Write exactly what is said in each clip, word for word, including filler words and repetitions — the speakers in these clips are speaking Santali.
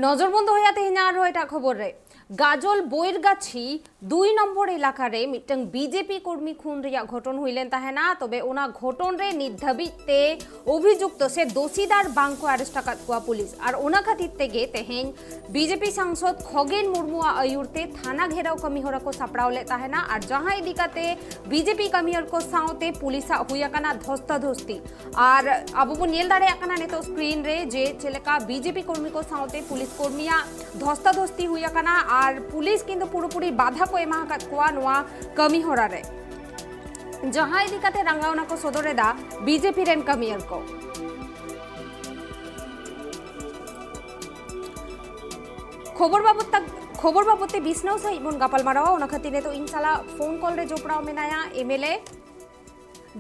ᱱᱚᱡᱚᱨ ᱵᱚᱱ ᱫᱚᱦᱚᱭᱟ ᱛᱮᱦᱮᱧᱟᱜ ᱟᱨᱦᱚᱸ ᱮᱴᱟᱜ ᱠᱷᱚᱵᱚᱨ ᱨᱮ᱾ ᱜᱟᱡᱚᱞ ᱵᱳᱭᱨᱜᱟᱪᱷᱤ ᱫᱩᱭ ᱱᱚᱢᱵᱚᱨ ᱮᱞᱟᱠᱟ ᱨᱮ ᱢᱤᱫᱴᱟᱝ ᱵᱤᱡᱮᱯᱤ ᱠᱚᱨᱢᱤ ᱠᱷᱩᱱ ᱨᱮᱭᱟᱜ ᱜᱷᱚᱴᱚᱱ ᱦᱩᱭ ᱞᱮᱱ ᱛᱟᱦᱮᱱᱟ᱾ ᱛᱚᱵᱮ ᱚᱱᱟ ᱜᱷᱚᱴᱚᱱ ᱨᱮ ᱱᱤᱛ ᱫᱷᱟᱹᱵᱤᱡ ᱛᱮ ᱚᱵᱷᱤᱡᱩᱠᱛᱚ ᱥᱮ ᱫᱳᱥᱤᱫᱟᱨ ᱵᱟᱝ ᱠᱚ ᱟᱨᱮᱥᱴ ᱟᱠᱟᱫ ᱠᱚᱣᱟ ᱯᱩᱞᱤᱥ᱾ ᱟᱨ ᱚᱱᱟ ᱠᱷᱟᱹᱛᱤᱨ ᱛᱮᱜᱮ ᱛᱮᱦᱮᱧ ᱵᱤᱡᱮᱯᱤ ᱥᱟᱝᱥᱚᱫ ᱠᱷᱚᱜᱮᱱ ᱢᱩᱨᱢᱩᱣᱟᱜ ᱟᱹᱭᱩᱨ ᱛᱮ ᱛᱷᱟᱱᱟ ᱜᱷᱮᱨᱟᱣ ᱠᱟᱹᱢᱤ ᱦᱚᱨᱟ ᱠᱚ ᱥᱟᱯᱲᱟᱣ ᱞᱮᱫ ᱛᱟᱦᱮᱱᱟ᱾ ᱟᱨ ᱡᱟᱦᱟᱸ ᱤᱫᱤ ᱠᱟᱛᱮ ᱵᱤᱡᱮᱯᱤ ᱠᱟᱹᱢᱤᱭᱟᱹ ᱠᱚ ᱥᱟᱶᱛᱮ ᱯᱩᱞᱤᱥᱟᱜ ᱦᱩᱭ ᱟᱠᱟᱱᱟ ᱫᱷᱚᱥᱛᱟ ᱫᱷᱚᱥᱛᱤ᱾ ᱟᱨ ᱟᱵᱚ ᱵᱚᱱ ᱧᱮᱞ ᱫᱟᱲᱮᱭᱟᱜ ᱠᱟᱱᱟ ᱱᱤᱛᱚᱜ ᱥᱠᱨᱤᱱ ᱨᱮ ᱡᱮ ᱪᱮᱫ ᱞᱮᱠᱟ ᱵᱤᱡᱮᱯᱤ ᱠᱚᱨᱢᱤ ᱠᱚ ᱥᱟᱶᱛᱮ ᱯᱩᱞᱤᱥ ᱠᱚᱨᱢᱤᱭᱟᱜ ᱫᱷᱚᱥᱛᱟ ᱫᱷᱚᱥᱛᱤ ᱦᱩᱭ ᱟᱠᱟᱱᱟ᱾ ᱟᱨ ᱯᱩᱞᱤᱥ ᱠᱤᱱᱛᱩ ᱯᱩᱨᱟᱹᱯᱩᱨᱤ ᱵᱟᱫᱷᱟ ᱠᱚ ᱮᱢᱟ ᱟᱠᱟᱫ ᱠᱚᱣᱟ ᱱᱚᱣᱟ ᱠᱟᱹᱢᱤ ᱦᱚᱨᱟ ᱨᱮ, ᱡᱟᱦᱟᱸ ᱤᱫᱤ ᱠᱟᱛᱮ ᱨᱟᱸᱜᱟᱣᱱᱟ ᱠᱚ ᱥᱚᱫᱚᱨ ᱮᱫᱟ ᱵᱤᱡᱮᱯᱤ ᱨᱮᱱ ᱠᱟᱹᱢᱤᱭᱟᱹ ᱠᱚ᱾ ᱠᱷᱚᱵᱚᱨ ᱵᱟᱵᱚᱛ ᱛᱟ-, ᱠᱷᱚᱵᱚᱨ ᱵᱟᱵᱚᱛ ᱛᱮ ᱵᱤᱥᱱᱟᱹᱣ ᱥᱟᱺᱦᱤᱡ ᱵᱚᱱ ᱜᱟᱯᱟᱞ ᱢᱟᱨᱟᱣᱟ, ᱚᱱᱟ ᱠᱷᱟᱹᱛᱤᱨ ᱱᱤᱛᱚᱜ ᱤᱧ ᱥᱟᱞᱟᱜ ᱯᱷᱳᱱ ᱠᱚᱞ ᱨᱮ ᱡᱚᱯᱲᱟᱣ ᱢᱮᱱᱟᱭᱟ ᱮᱢᱮᱞᱮ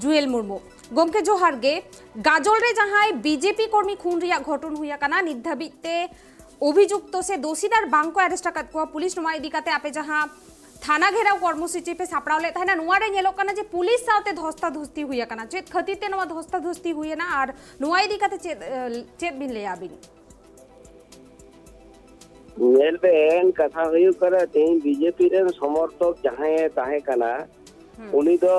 ᱡᱩᱭᱮᱞ ᱢᱩᱨᱢᱩ᱾ ᱜᱚᱢᱠᱮ ᱡᱚᱦᱟᱨ ᱜᱮ᱾ ᱜᱟᱡᱚᱞ ᱨᱮ ᱡᱟᱦᱟᱸᱭ ᱵᱤᱡᱮᱯᱤ ᱠᱚᱨᱢᱤ ᱠᱷᱩᱱ ᱨᱮᱭᱟᱜ ᱜᱷᱚᱴᱚᱱ ᱦᱩᱭ ᱟᱠᱟᱱᱟ, ᱱᱤᱛ ᱫᱷᱟᱹᱵᱤᱡ ᱛᱮ ᱚᱵᱷᱤᱡᱩᱠᱛᱚ ᱥᱮ ᱫᱳᱥᱤᱫᱟᱨ ᱵᱟᱝ ᱠᱚ ᱟᱨᱮᱥᱴ ᱟᱠᱟᱫ ᱠᱚᱣᱟ ᱯᱩᱞᱤᱥ᱾ ᱱᱚᱣᱟ ᱤᱫᱤ ᱠᱟᱛᱮ ᱟᱯᱮ ᱡᱟᱦᱟᱸ ᱛᱷᱟᱱᱟ ᱜᱷᱮᱨᱟᱣ ᱠᱚᱨᱢᱚᱥᱩᱪᱤ ᱯᱮ ᱥᱟᱯᱲᱟᱣ ᱞᱮᱫ ᱛᱟᱦᱮᱱᱟ, ᱱᱚᱣᱟ ᱨᱮ ᱧᱮᱞᱚᱜ ᱠᱟᱱᱟ ᱡᱮ ᱯᱩᱞᱤᱥ ᱥᱟᱶᱛᱮ ᱫᱷᱚᱥᱛᱟ ᱫᱷᱚᱥᱛᱤ ᱦᱩᱭ ᱟᱠᱟᱱᱟ᱾ ᱪᱮᱫ ᱠᱷᱟᱹᱛᱤᱨ ᱛᱮ ᱱᱚᱣᱟ ᱫᱷᱚᱥᱛᱟ ᱫᱷᱚᱥᱛᱤ ᱦᱩᱭ ᱮᱱᱟ ᱟᱨ ᱱᱚᱣᱟ ᱤᱫᱤ ᱠᱟᱛᱮ ᱪᱮᱫ, ᱮ, ᱪᱮᱫ ᱵᱤᱱ ᱞᱟᱹᱭᱟ ᱟᱹᱵᱤᱱ? ᱧᱮᱞ ᱵᱮᱱ, ᱠᱟᱛᱷᱟ ᱦᱩᱭᱩᱜ ᱠᱟᱱᱟ, ᱛᱮᱦᱮᱧ ᱵᱤᱡᱮᱯᱤ ᱨᱮᱱ ᱥᱚᱢᱚᱨᱛᱷᱚᱠ ᱡᱟᱦᱟᱸᱭᱮ ᱛᱟᱦᱮᱸ ᱠᱟᱱᱟ, ᱦᱩᱸ᱾ ᱩᱱᱤ ᱫᱚ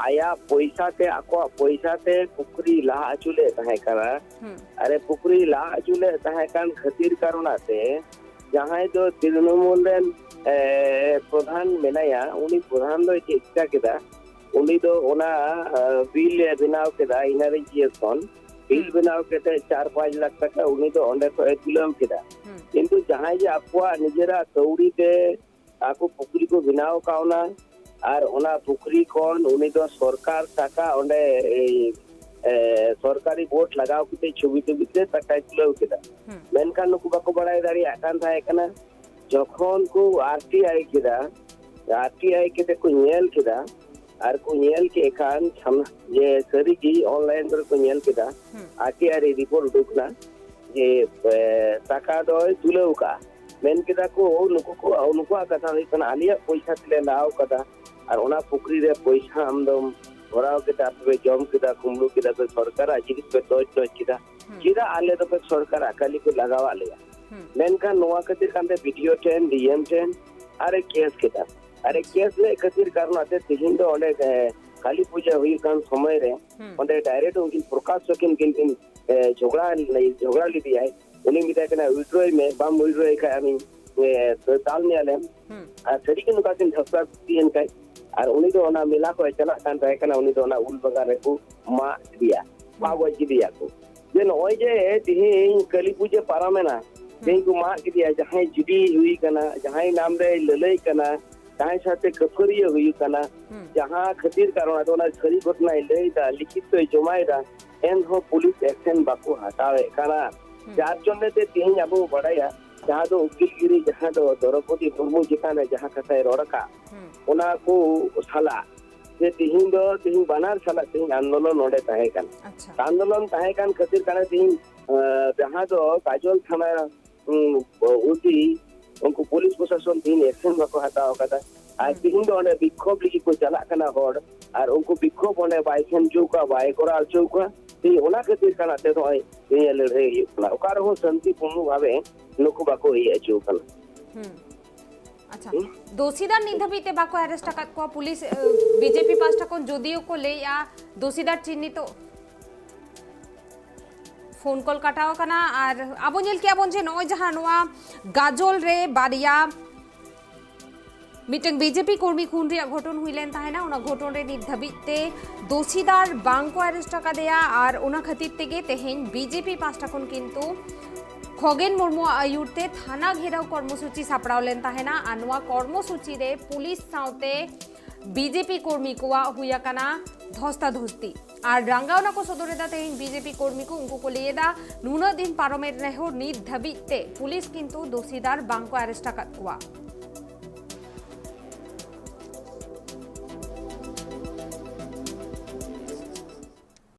ᱟᱭᱟᱜ ᱯᱚᱭᱥᱟ ᱛᱮ, ᱟᱠᱚᱣᱟᱜ ᱯᱚᱭᱥᱟ ᱛᱮ ᱯᱩᱠᱷᱨᱤ ᱞᱟ ᱦᱚᱪᱚ ᱞᱮᱫ ᱛᱟᱦᱮᱸ ᱠᱟᱱᱟ᱾ ᱦᱩᱸ᱾ ᱟᱨᱮ ᱯᱩᱠᱷᱨᱤ ᱞᱟ ᱦᱚᱪᱚ ᱞᱮᱫ ᱛᱟᱦᱮᱸ ᱠᱟᱱ ᱠᱷᱟᱹᱛᱤᱨ ᱠᱟᱨᱚᱱᱟᱜ ᱛᱮ ᱡᱟᱦᱟᱸᱭ ᱫᱚ ᱛᱨᱤᱱᱚᱢᱩᱞ ᱨᱮᱱ, ᱮ, ᱯᱨᱚᱫᱷᱟᱱ ᱢᱮᱱᱟᱭᱟ, ᱩᱱᱤ ᱯᱨᱚᱫᱷᱟᱱ ᱫᱚ ᱪᱮᱫ ᱪᱤᱠᱟ ᱠᱮᱫᱟ? ᱩᱱᱤ ᱫᱚ ᱚᱱᱟ, ᱮ, ᱵᱤᱞ ᱮ ᱵᱮᱱᱟᱣ ᱠᱮᱫᱟ, ᱤᱱᱟᱨᱤᱡᱤᱭᱮᱥᱚᱱ ᱵᱤᱞ ᱦᱩᱸ᱾ ᱵᱮᱱᱟᱣ ᱠᱟᱛᱮ ᱪᱟᱨ ᱯᱟᱸᱪ ᱞᱟᱠᱷ ᱴᱟᱠᱟ ᱩᱱᱤ ᱫᱚ ᱚᱸᱰᱮ ᱠᱷᱚᱱ ᱮ ᱛᱩᱞᱟᱹᱣ ᱠᱮᱫᱟ᱾ ᱦᱩᱸ᱾ ᱠᱤᱱᱛᱩ ᱡᱟᱦᱟᱸᱭ ᱡᱮ ᱟᱠᱚᱣᱟᱜ ᱱᱤᱡᱮᱨᱟᱜ ᱠᱟᱹᱣᱰᱤ ᱛᱮ ᱟᱠᱚ ᱯᱩᱠᱷᱨᱤ ᱠᱚ ᱵᱮᱱᱟᱣ ᱠᱟᱣᱱᱟ, ᱟᱨ ᱚᱱᱟ ᱯᱩᱠᱷᱨᱤ ᱠᱷᱚᱱ ᱩᱱᱤ ᱫᱚ ᱥᱚᱨᱠᱟᱨ ᱴᱟᱠᱟ ᱚᱸᱰᱮ, ᱮᱭ, ᱮ, ᱥᱚᱨᱠᱟᱨᱤ ᱵᱳᱨᱰ ᱞᱟᱜᱟᱣ ᱠᱟᱛᱮ ᱪᱷᱚᱵᱤ ᱴᱚᱵᱤ ᱛᱮ ᱴᱟᱠᱟᱭ ᱛᱩᱞᱟᱹᱣ ᱠᱮᱫᱟ᱾ ᱦᱩᱸ᱾ ᱢᱮᱱᱠᱷᱟᱱ ᱱᱩᱠᱩ ᱵᱟᱠᱚ ᱵᱟᱲᱟᱭ ᱫᱟᱲᱮᱭᱟᱜ ᱠᱟᱱ ᱛᱟᱦᱮᱸ ᱠᱟᱱᱟ᱾ ᱡᱚᱠᱷᱚᱱ ᱠᱚ ᱟᱨ ᱴᱤ ᱟᱭ ᱠᱮᱫᱟ, ᱟᱨ ᱴᱤ ᱟᱭ ᱠᱟᱛᱮ ᱠᱚ ᱧᱮᱞ ᱠᱮᱫᱟ, ᱟᱨ ᱠᱚ ᱧᱮᱞ ᱠᱮᱫ ᱠᱷᱟᱱ ᱥᱟᱢ-, ᱡᱮ ᱥᱟᱹᱨᱤᱜᱮ ᱚᱱᱞᱟᱭᱤᱱ ᱠᱚᱨᱮ ᱠᱚ ᱧᱮᱞ ᱠᱮᱫᱟ, ᱦᱩᱸ᱾ ᱟᱨ ᱴᱤ ᱟᱭ ᱨᱮ ᱨᱤᱯᱳᱨᱴ ᱩᱰᱩᱠ ᱮᱱᱟ ᱡᱮ, ᱮ, ᱴᱟᱠᱟ ᱫᱚᱭ ᱛᱩᱞᱟᱹᱣ ᱠᱟᱜᱼᱟ᱾ ᱢᱮᱱ ᱠᱮᱫᱟ ᱠᱚ, ᱱᱩᱠᱩ ᱠᱚ, ᱱᱩᱠᱩᱣᱟᱜ ᱠᱟᱛᱷᱟ ᱦᱩᱭᱩᱜ ᱠᱟᱱᱟ, "ᱟᱞᱮᱭᱟᱜ ᱯᱚᱭᱥᱟ ᱛᱮᱞᱮ ᱞᱟᱣ ᱠᱟᱫᱟ, ᱟᱨ ᱚᱱᱟ ᱯᱩᱠᱷᱨᱤ ᱨᱮ ᱯᱚᱭᱥᱟ ᱟᱢ ᱫᱚᱢ ᱵᱷᱚᱨᱟᱣ ᱠᱮᱫᱟ, ᱟᱯᱮ ᱯᱮ ᱡᱚᱢ ᱠᱮᱫᱟ, ᱠᱩᱢᱵᱽᱲᱩ ᱠᱮᱫᱟ ᱯᱮ, ᱥᱚᱨᱠᱟᱨᱟᱜ ᱡᱤᱱᱤᱥ ᱯᱮ ᱛᱚᱡ ᱛᱚᱡ ᱠᱮᱫᱟ, ᱦᱩᱸ᱾ ᱪᱮᱫᱟᱜ ᱟᱞᱮ ᱫᱚᱯᱮ ᱥᱚᱨᱠᱟᱨᱟᱜ ᱠᱟᱹᱞᱤ ᱯᱮ ᱞᱟᱜᱟᱣᱟᱫ ᱞᱮᱭᱟ?" ᱢᱮᱱᱠᱷᱟᱱ ᱱᱚᱣᱟ ᱠᱷᱟᱹᱛᱤᱨ ᱠᱟᱱᱛᱮ ᱵᱤᱰᱤᱳ ᱴᱷᱮᱱ, ᱰᱤᱮᱢ ᱴᱷᱮᱱ ᱟᱨᱮ ᱠᱮᱥ ᱠᱮᱫᱟ᱾ ᱟᱨᱮ ᱠᱮᱥ ᱞᱮᱫ ᱠᱷᱟᱹᱛᱤᱨ ᱠᱟᱨᱚᱱ ᱟᱛᱮ ᱛᱮᱦᱮᱧ ᱫᱚ ᱚᱸᱰᱮ, ᱮ, ᱠᱟᱹᱞᱤ ᱯᱩᱡᱟᱹ ᱦᱩᱭᱩᱜ ᱠᱟᱱ ᱥᱚᱢᱚᱭ ᱨᱮ ᱚᱸᱰᱮ ᱰᱟᱭᱨᱮᱠᱴ ᱩᱱᱠᱤᱱ ᱯᱨᱚᱠᱟᱥ ᱠᱤᱱ, ᱠᱤᱱ, ᱠᱤᱱ, ᱮ, ᱡᱷᱚᱜᱽᱲᱟ, ᱡᱷᱚᱜᱽᱲᱟ ᱞᱮᱫᱮᱭᱟᱭ᱾ ᱩᱱᱤ ᱢᱮᱛᱟᱭ ᱠᱟᱱᱟ, "ᱩᱭᱰᱨᱚᱭ ᱢᱮ, ᱵᱟᱢ ᱩᱭᱰᱨᱚᱭ ᱠᱷᱟᱡ ᱟᱢᱤᱧ, ᱮ, ᱫᱟᱞ ᱢᱮᱭᱟᱞᱮ᱾" ᱟᱨ ᱥᱟᱹᱨᱤ ᱜᱮ ᱱᱚᱝᱠᱟ ᱠᱤᱱ ᱡᱷᱟᱯᱥᱟ ᱠᱩᱥᱤᱭᱮᱱ ᱠᱷᱟᱡ, ᱟᱨ ᱩᱱᱤ ᱫᱚ ᱚᱱᱟ ᱢᱮᱞᱟ ᱠᱚᱭ ᱪᱟᱞᱟᱜ ᱠᱟᱱ ᱛᱟᱦᱮᱸ ᱠᱟᱱᱟ, ᱩᱱᱤ ᱫᱚ ᱚᱱᱟ ᱩᱞ ᱵᱟᱜᱟᱱ ᱨᱮᱠᱚ ᱢᱟᱜ ᱠᱮᱫᱮᱭᱟ, ᱢᱟᱜ ᱜᱚᱡ ᱠᱮᱫᱮᱭᱟ ᱠᱚ᱾ ᱡᱮ ᱱᱚᱜᱼᱚᱭ ᱡᱮ ᱛᱤᱦᱤᱧ ᱠᱟᱹᱞᱤ ᱯᱩᱡᱟᱹ ᱯᱟᱨᱚᱢᱮᱱᱟ, ᱛᱤᱦᱤᱧ ᱠᱚ ᱢᱟᱜ ᱠᱮᱫᱮᱭᱟ, ᱡᱟᱦᱟᱸᱭ ᱡᱤᱰᱤ ᱦᱩᱭ ᱠᱟᱱᱟ, ᱡᱟᱦᱟᱸᱭ ᱱᱟᱢ ᱨᱮᱭ ᱞᱟᱹᱞᱟᱹᱭ ᱠᱟᱱᱟ, ᱡᱟᱦᱟᱸᱭ ᱥᱟᱶᱛᱮ ᱠᱷᱟᱹᱯᱟᱹᱨᱤᱭᱟᱹ ᱦᱩᱭᱩᱜ ᱠᱟᱱᱟ, ᱡᱟᱦᱟᱸ ᱠᱷᱟᱹᱛᱤᱨ ᱠᱟᱨᱚᱱ ᱟᱫᱚ ᱚᱱᱟ ᱥᱟᱹᱨᱤ ᱜᱷᱚᱴᱚᱱᱟᱭ ᱞᱟᱹᱭ ᱮᱫᱟ, ᱞᱤᱠᱷᱤᱛ ᱫᱚᱭ ᱡᱚᱢᱟᱭᱮᱫᱟ, ᱮᱱᱦᱚᱸ ᱯᱩᱞᱤᱥ ᱮᱠᱥᱮᱱ ᱵᱟᱠᱚ ᱦᱟᱛᱟᱣᱮᱫ ᱠᱟᱱᱟ᱾ ᱡᱟᱨ ᱡᱚᱱᱱᱮ ᱛᱮ ᱛᱤᱦᱤᱧ ᱟᱵᱚ ᱵᱟᱲᱟᱭᱟ, ᱡᱟᱦᱟᱸ ᱫᱚ ᱩᱠᱤᱞ ᱜᱤᱨᱤ, ᱡᱟᱦᱟᱸ ᱫᱚ ᱫᱨᱚᱯᱚᱫᱤ ᱢᱩᱨᱢᱩ ᱪᱮᱛᱟᱱ ᱨᱮ ᱡᱟᱦᱟᱸ ᱠᱟᱛᱷᱟᱭ ᱨᱚᱲ ᱟᱠᱟᱫ, ᱚᱱᱟ ᱠᱚ ᱥᱟᱞᱟᱜ ᱡᱮ ᱛᱤᱦᱤᱧ ᱫᱚ, ᱛᱤᱦᱤᱧ ᱵᱟᱱᱟᱨ ᱥᱟᱞᱟᱜ ᱛᱤᱦᱤᱧ ᱟᱱᱫᱳᱞᱚᱱ ᱱᱚᱰᱮ ᱛᱟᱦᱮᱸ ᱠᱟᱱᱟ᱾ ᱟᱪᱪᱷᱟ᱾ ᱟᱱᱫᱳᱞᱚᱱ ᱛᱟᱦᱮᱸ ᱠᱟᱱ ᱠᱷᱟᱹᱛᱤᱨ ᱠᱟᱱᱟ ᱛᱤᱦᱤᱧ, ᱟᱸ, ᱡᱟᱦᱟᱸ ᱫᱚ ᱠᱟᱡᱚᱞ ᱛᱷᱟᱱᱟ, ᱩᱸ, ᱚ-, ᱚᱫᱤ ᱩᱱᱠᱩ ᱯᱩᱞᱤᱥ ᱯᱨᱚᱥᱟᱥᱚᱱ ᱛᱤᱦᱤᱧ ᱮᱠᱥᱮᱱ ᱵᱟᱠᱚ ᱦᱟᱛᱟᱣ ᱟᱠᱟᱫᱟ᱾ ᱟᱨ ᱛᱤᱦᱤᱧ ᱫᱚ ᱚᱸᱰᱮ ᱵᱤᱠᱠᱷᱳᱵ ᱞᱟᱹᱜᱤᱫ ᱠᱚ ᱪᱟᱞᱟᱜ ᱠᱟᱱᱟ ᱦᱚᱲ, ᱟᱨ ᱩᱱᱠᱩ ᱵᱤᱠᱠᱷᱳᱵ ᱚᱸᱰᱮ ᱵᱟᱭ ᱥᱮᱱ ᱦᱚᱪᱚ ᱠᱚᱣᱟ, ᱵᱟᱭ ᱠᱚᱨᱟᱣ ᱦᱚᱪᱚ ᱠᱚᱣᱟ᱾ ᱛᱤᱦᱤᱧ ᱚᱱᱟ ᱠᱷᱟᱹᱛᱤᱨ ᱠᱟᱱᱟ ᱛᱮ ᱱᱚᱜᱼᱚᱭ ᱛᱤᱦᱤᱧ ᱞᱟᱹᱲᱦᱟᱹᱭ ᱦᱩᱭᱩᱜ ᱠᱟᱱᱟ᱾ ᱚᱠᱟ ᱨᱮᱦᱚᱸ ᱥᱟᱱᱛᱤ ᱯᱩᱨᱱᱚ ᱵᱷᱟᱵᱮ ᱱᱩᱠᱩ ᱵᱟᱠᱚ ᱤᱭᱟᱹ ᱦᱚᱪᱚ ᱠᱟᱱᱟ᱾ ᱟᱪᱪᱷᱟ, ᱦᱩᱸ? ᱫᱳᱥᱤᱫᱟᱨ ᱱᱤᱛ ᱫᱷᱟᱹᱵᱤᱡ ᱛᱮ ᱵᱟᱠᱚ ᱟᱨᱮᱥᱴ ᱟᱠᱟᱫ ᱠᱚᱣᱟ ᱯᱩᱞᱤᱥ, ᱮ, ᱵᱤᱡᱮᱯᱤ ᱯᱟᱦᱴᱟ ᱠᱷᱚᱱ ᱡᱩᱫᱤᱭᱳ ᱠᱚ ᱞᱟᱹᱭᱮᱜᱼᱟ ᱫᱳᱥᱤᱫᱟᱨ ᱪᱤᱱᱦᱤᱛᱚ᱾ ᱯᱷᱳᱱ ᱠᱚᱞ ᱠᱟᱴᱟᱣ ᱟᱠᱟᱱᱟ᱾ ᱟᱨ ᱟᱵᱚ ᱧᱮᱞ ᱠᱮᱜᱼᱟ ᱵᱚᱱ ᱡᱮ ᱱᱚᱜᱼᱚᱭ ᱡᱟᱦᱟᱸ ᱱᱚᱣᱟ ᱜᱟᱡᱚᱞ ᱨᱮ ᱵᱟᱨᱭᱟ ᱢᱤᱫᱴᱟᱝ ᱵᱤᱡᱮᱯᱤ ᱠᱚᱨᱢᱤ ᱠᱷᱩᱱ ᱨᱮᱭᱟᱜ ᱜᱷᱚᱴᱚᱱ ᱦᱩᱭ ᱞᱮᱱ ᱛᱟᱦᱮᱱᱟ, ᱚᱱᱟ ᱜᱷᱚᱴᱚᱱ ᱨᱮ ᱱᱤᱛ ᱫᱷᱟᱹᱵᱤᱡ ᱛᱮ ᱫᱳᱥᱤᱫᱟᱨ ᱵᱟᱝ ᱠᱚ ᱟᱨᱮᱥᱴ ᱟᱠᱟᱫᱮᱭᱟ᱾ ᱟᱨ ᱚᱱᱟ ᱠᱷᱟᱹᱛᱤᱨ ᱛᱮᱜᱮ ᱛᱮᱦᱮᱧ ᱵᱤᱡᱮᱯᱤ ᱯᱟᱦᱴᱟ ᱠᱷᱚᱱ ᱠᱤᱱᱛᱩ ᱠᱷᱚᱜᱮᱱ ᱢᱩᱨᱢᱩᱣᱟᱜ ᱟᱹᱭᱩᱨ ᱛᱮ ᱛᱷᱟᱱᱟ ᱜᱷᱮᱨᱟᱣ ᱠᱚᱨᱢᱚᱥᱩᱪᱤ ᱥᱟᱯᱲᱟᱣ ᱞᱮᱱ ᱛᱟᱦᱮᱱᱟ᱾ ᱟᱨ ᱱᱚᱣᱟ ᱠᱚᱨᱢᱚᱥᱩᱪᱤ ᱨᱮ ᱯᱩᱞᱤᱥ ᱥᱟᱶᱛᱮ ᱵᱤᱡᱮᱯᱤ ᱠᱚᱨᱢᱤ ᱠᱚᱣᱟᱜ ᱦᱩᱭ ᱟᱠᱟᱱᱟ ᱫᱷᱚᱥᱛᱟ ᱫᱷᱚᱥᱛᱤ᱾ ᱟᱨ ᱨᱟᱸᱜᱟᱣᱱᱟ ᱠᱚ ᱥᱚᱫᱚᱨ ᱮᱫᱟ ᱛᱮᱦᱮᱧ ᱵᱤᱡᱮᱯᱤ ᱠᱚᱨᱢᱤ ᱠᱚ᱾ ᱩᱱᱠᱩ ᱠᱚ ᱞᱟᱹᱭ ᱮᱫᱟ, ᱱᱩᱱᱟᱹᱜ ᱫᱤᱱ ᱯᱟᱨᱚᱢᱮᱱ ᱨᱮᱦᱚᱸ ᱱᱤᱛ ᱫᱷᱟᱹᱵᱤᱡ ᱛᱮ ᱯᱩᱞᱤᱥ ᱠᱤᱱᱛᱩ ᱫᱳᱥᱤᱫᱟᱨ ᱵᱟᱝ ᱠᱚ ᱟᱨᱮᱥᱴ ᱟᱠᱟᱫ ᱠᱚᱣᱟ᱾